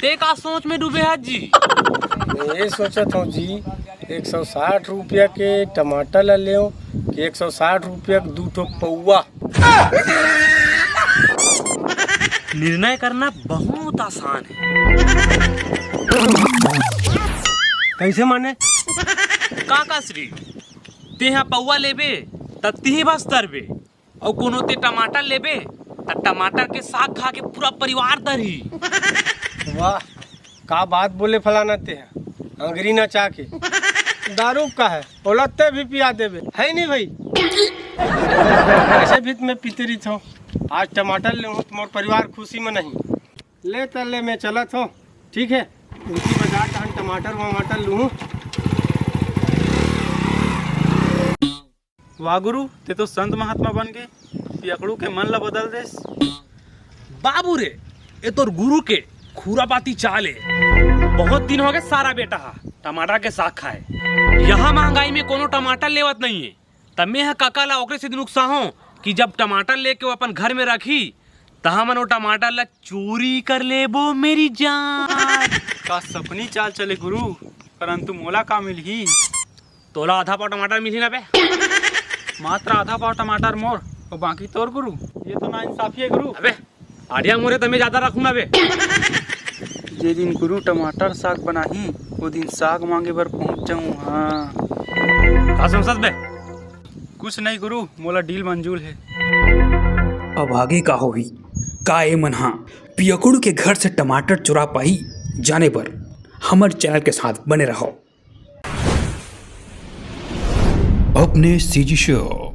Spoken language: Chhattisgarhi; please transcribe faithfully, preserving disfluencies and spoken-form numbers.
ते का सोच में डूबे हस जी? मैं ये सोचत हूँ जी, एक सौ साठ रुपया के टमाटर ला लेव कि एक सौ साठ रुपया के दू ठो पौवा? निर्णय करना बहुत आसान है। कैसे माने? काका श्री, तेहा पौवा लेबे त तिही बस तरबे, अउ कोनो ते टमाटर लेबे त टमाटर के साग खा के पूरा परिवार तरही। वाह, का बात बोले फलाना ते ह, अंगरी नचा के। दारू का है, ओला ते भी पिया देबे, है नहीं भाई? ऐसे भी त मैं पीते रहिथों, आज टमाटर लेहूँ त मोर परिवार खुशी में नहीं। ले त ले, मैं चलत हूँ, ठीक है? उनकी बाजार तहन टमाटर वमाटर लूँ। वाह गुरु, ते तो संत महात्मा बन गे, पियकड़ू के मन ला बदल देस। बाबू रे, ये तोर गुरु के खुरापाती चाल है। बहुत दिन हो गए सारा बेटा हा टमाटर के साग खाए। यहाँ महंगाई में कोनो टमाटर लेवत नहीं है, त मैं ह काका ला ओकरे से नुकसा हूँ कि जब टमाटर लेके वो अपन घर में रखी, त हमन वो टमाटर ला चोरी कर लेबो मेरी जान। का सपनी चाल चले गुरु, परंतु मोला का मिलही? तोला आधा पाव टमाटर मिलही ना बे। मात्र आधा पाव टमाटर मोर, और बाकी तोर गुरु। ये तो नाइंसाफी है गुरु। अबे, आड़िया मोरे त मैं ज्यादा रखूँ ना बे। जे दिन गुरु टमाटर साग बनाही, वो दिन साग मांगे बर पहुंच जाऊं। हाँ। का समझत बे? कुछ नहीं गुरु, मोला डील मंजूर है। अब आगे का होही? का ए मन हा पियकुड़ के घर से टमाटर चुरा पाही? जाने बर हमर चैनल के साथ बने रहो। अपने सीजी शो।